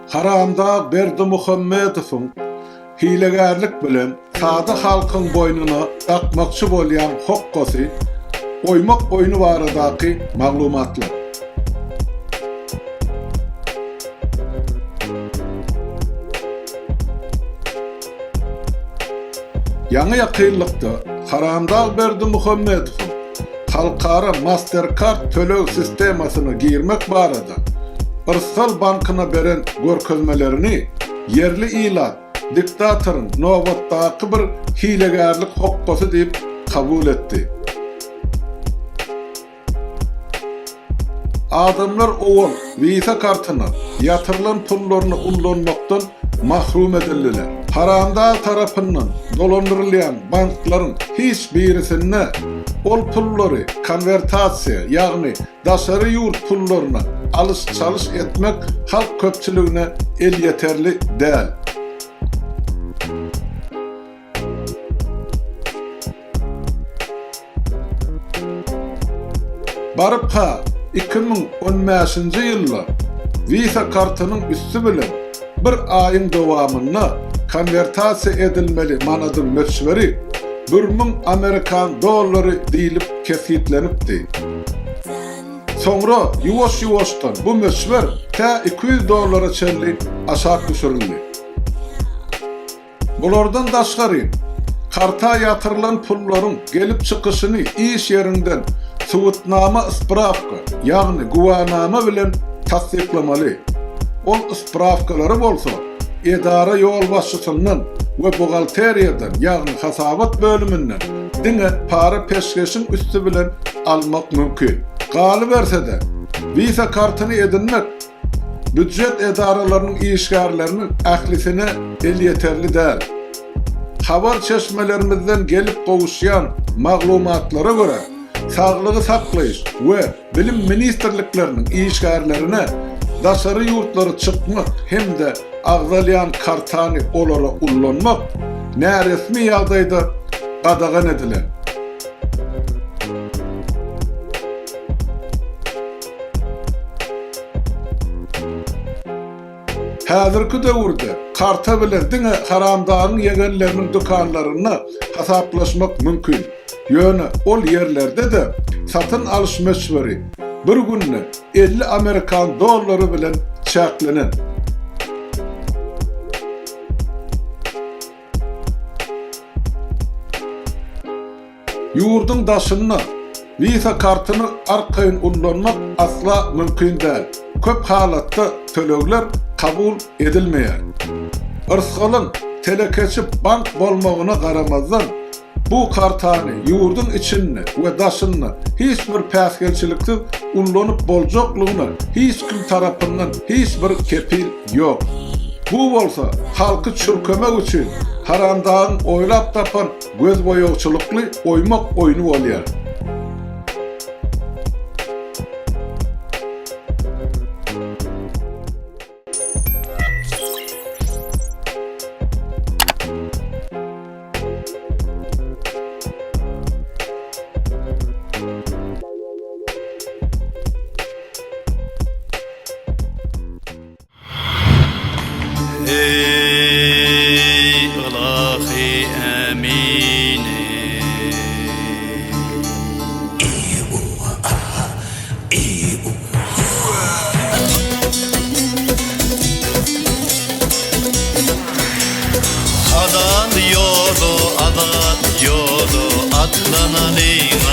Haramdag Berdimuhamedowyň hilegärlik bilen sada halkyň boýnuna dakmakçy bolýan hokgasy oýmak oýny baradaky maglumatlar. Ýaňy-ýakynlykda Haramdag Berdimuhamedowyň halkara Mastercard töleg sistemasyna girmek barada Yrsgal bankyna beren görkezmelerini ýerli ilat diktatoryň nobatdaky bir hilegärlik hokgasy diýip kabul etdi. Adamlar owal Visa kartyna ýatyrylan pullaryny ullanmakdan mahrum edildiler. Haramdag tarapyndan dolandyrylýan banklaryň hiç birisinde ol pullary konwertasiýa, ýagny daşary ýurt pullaryna alyş-çalyş etmek halk köpçüligine elýeterli däl. Baryp-ha 2015-nji ýylda Visa kartynyň üsti bilen bir aýyň dowamynda konwertasiýa edilmeli manadyň möçberi 1000 amerikan dollary diýlip kesgitlenipdi. Soňra ýuwaş-ýuwaşdan bu möçber tä 200 dollara çenli aşak düşürildi. Bulardan daşgary, karta ýatyrylan pullaryň gelip çykyşyny iş ýeriňden subutnama-sprawka, ýagny güwänama bilen tassyklamaly. Ol sprawkalary bolsa edara ýolbaşçysyndan we buhgalteriýadan, ýagny hasabat bölüminden diňe para-peşgeşiň üsti bilen almak mümkin. Galyberse-de, Visa kartyny edinmek Býujet edaralarynyň işgärleriniň ählisine elýeterli däl. Habar çeşmelerimizden gelip gowuşýan maglumatlara görä, Saglygy saklaýyş we Bilim ministrlikleriniň işgärlerine daşary ýurtlara çykmak hem-de agzalýan kartany olara ullanmak näresmi ýagdaýda gadagan edilen. Häzirki döwürde karta bilen diňe haramdagyň ýegenleriniň dükanlarynda hasaplaşmak mümkin. Ýöne ol ýerlerde-de satyn alyş möçberi bir günde 50 amerikan dollary bilen çäklenen. Ýurduň daşynda Visa kartyny arkaýyn ullanmak asla mümkin däl. Köp halatda tölegler kabul edilmeýär. Yrsgalyň telekeçi bank bolmagyna garamazdan, bu kartany ýurduň içinde we daşynda hiç bir päsgelçiliksiz ullanyp boljaklygyna hiç kim tarapyndan hiç bir kepil ýok. Bu bolsa halky çürkemek üçin haramdagyň oýlap tapan gözboýagçylykly oýmak oýny bolýar. Eý ylahy ämini. Halal ýola azat ýola atlanalyň.